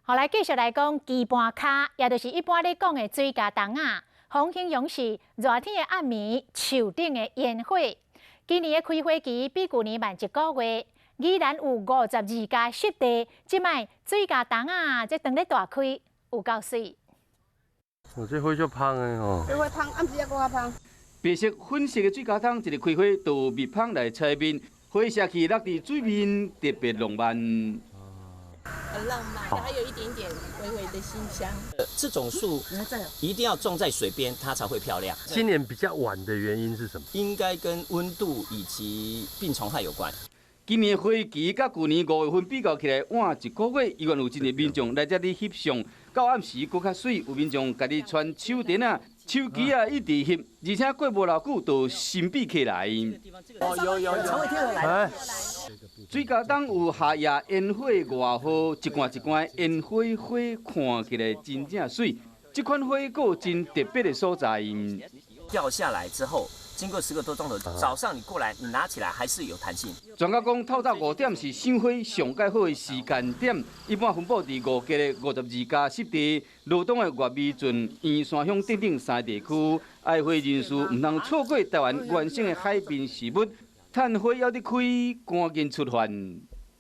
好，來繼續來講棋盤跤，也就是一般咧講的水蛸筒仔。風形容是熱天的暗暝，樹頂的煙火。今年的開花期比舊年慢一個月，宜蘭有52家濕地，這擺水蛸筒仔這當咧大開，有夠媠。哦，這花足芳的吼。這花芳，暗時猶閣較芳。白色、粉色的水蛸筒，一个開花就蜜蜂來採蜜，花謝去落佇水面，特別浪漫。很浪漫，還有一點點微微的馨香。這種樹一定要種在水邊，它才會漂亮。今年比較晚的原因是什麼？應該跟溫度以及病蟲害有關。今年花期佮舊年5月份比較起來晚一個月，依然有真濟民眾來遮佇翕相。到暗時閣較媠，有民眾家己傳手電仔、手機仔一直翕，而且過無偌久就神秘起來。哦，有有，成為天鵝來。水蛸筒有夏夜煙火外號，一罐一罐煙火花看起來真正媠。這款花閣真特別的所在。掉下來之後，經過10個多鐘頭，早上你過來，你拿起來還是有彈性。專家講，透早5點是賞花上蓋好的時間點。一般分布佇五結的52家濕地、羅東的月尾圳、員山鄉等等三地區，愛花人士毋通錯過台灣原生的海濱食物。趁花猶佇開，趕緊出發。